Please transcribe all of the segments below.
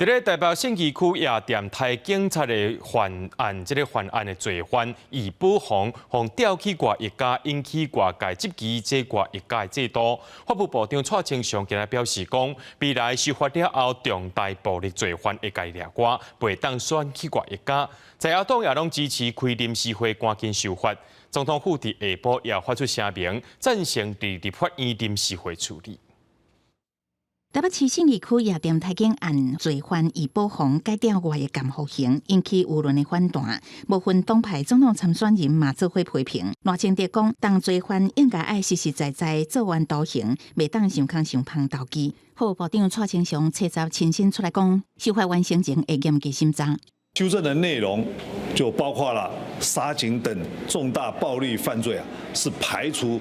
佇咧台北信義區夜店刣警察的犯案，這个犯案的罪犯易寶鴻，予調去外役監，引起外界質疑這外役監的制度。法務部長蔡清祥今日表示講，未來修法了後，重大暴力罪犯會共掠外，袂當選去外役監。在野黨也攏支持開臨時會，趕緊修法。總統府佇下晡也發出聲明，贊成佇立法院臨時會處理。台北市信義區夜店刣警案罪犯易寶鴻改調外役監服刑，引起輿論的反彈。無分黨派總統參選人嘛做伙批評。賴清德講，重罪犯應該愛實實在在做完徒刑，袂當傷空傷芳投機。法務部長蔡清祥初十親身出來講，修法完成前會嚴格審查。修正的內容就包括了殺警等重大暴力犯罪啊，是排除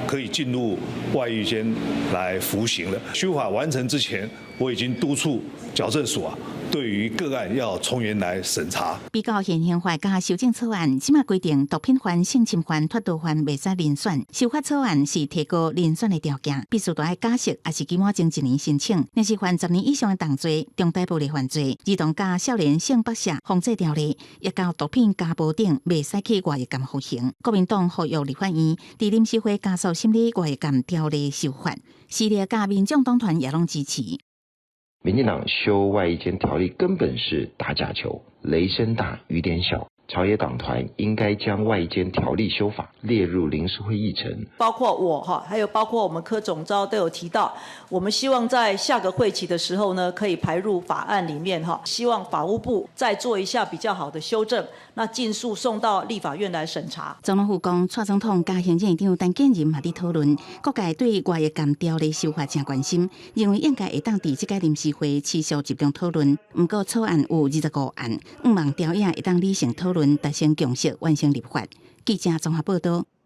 可以進入外役監來服刑的。修法完成之前，我已經督促矯正署啊，對於個案要從嚴來審查。比較現行法佮修正草案，這馬規定毒品犯、性侵犯、脫逃犯袂使遴選。修法草案是提高遴選的條件，必須著愛假釋，抑是期滿前一年申請。若是犯10年以上的重罪、重大暴力犯罪、兒童佮少年性剝削防制條例，抑佮毒品家暴等，袂使去外役監服刑。國民黨呼籲立法院佇臨時會加速審理外役監條例修法，時力佮民眾黨團也攏支持。民進黨修外役監條例根本是打假球，雷聲大雨點小。朝野黨團應該將外役監條例修法列入臨時會議程。包括我哈，還有包括我們柯總召都有提到，我們希望在下個會期的時候呢，可以排入法案裡面哈。希望法務部再做一下比較好的修正，那盡速送到立法院來審查。總統府講，蔡總統佮行政院長陳建仁嘛佇討論，各界對外役監條例修法誠關心，認為應該會當佇這屆臨時會持續集中討論。毋過草案有25案，向望朝野會當理性討論，達成共識，完成立法。記者綜合報道。